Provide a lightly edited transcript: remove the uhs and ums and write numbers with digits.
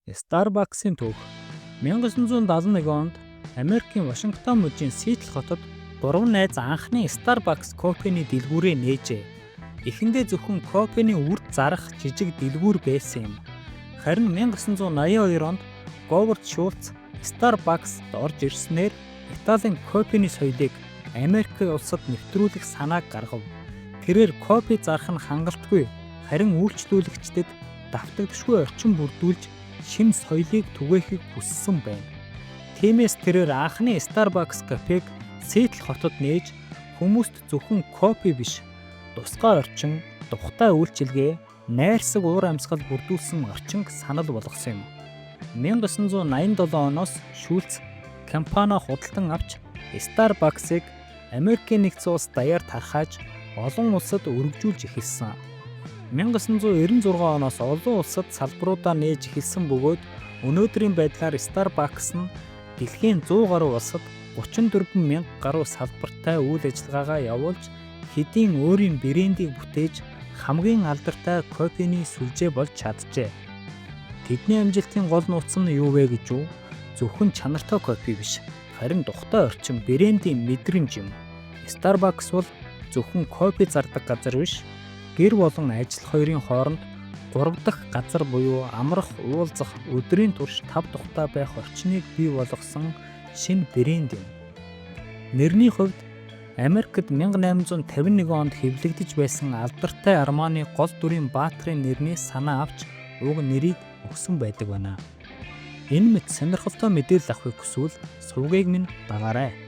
Starbucks-ын түүх. 1971 онд Америкийн Вашингтон мужийн Сиэтл хотод гурван найз анхны Starbucks кофений дэлгүүрээ нээжээ. Эхэндээ зөвхөн кофений үрд зарах жижиг дэлгүүр байсан юм. Харин 1982 онд Говард Шулц Starbucks-д орж ирснээр Италийн кофений соёлыг Америк улсад нэвтрүүлэх санааг гаргав. Тэрээр кофе зарах нь хангалтгүй, харин үйлчлүүлэгчдэд давтагдашгүй орчин бүрдүүлж шинэ соёлыг түгээхийг хүссэн байна. Тиймээс тэрээр анхны Starbucks кафег Сиэтл хотод нээж хүмүүст зөвхөн кофе биш, тусгай орчин, тухтай үйлчилгээ, найрсаг уур амьсгал бүрдүүлсэн орчинг санал болгосон юм. 1987 оноос Шүүлц компаниа худалдан авч Starbucks-ыг Америкийн Нэгдсэн Улс даяар тархааж олон улсад өргөжүүлж эхэлсэн. 1996 оноос олон улсад салбаруудаа нээж эхэлсэн бөгөөд өнөөдрийн байдлаар Starbucks нь дэлхийн 100 гаруй улсад 34 мянга гаруй салбартай үйл ажиллагаагаа явуулж хэдийн өөрийн брендийг бүтээж хамгийн алдартай кофений сүлжээ болж чаджээ. Тэдний амжилтын гол нууц нь юу вэ гэж үү? Зөвхөн чанартай кофе биш, харин тухтай орчин, брендийн мэдрэмж юм. Starbucks бол зөвхөн кофе зардаг газар биш, гэр болон ажил хоёрын хооронд гурав дахь газар буюу амрах, уулзах, өдрийн турш тав тухтай байх орчныг бий болгосон шинэ брэнд юм. Нэрний хувьд Америкт 1851 онд хэвлэгдэж байсан алдартай романы гол дүрийн баатрын нэрнээс санаа авч уг нэрийг өгсөн байдаг байна. Энэ мэт сонирхолтой мэдээлэл авахыг хүсвэл сувгийг минь дагаарай.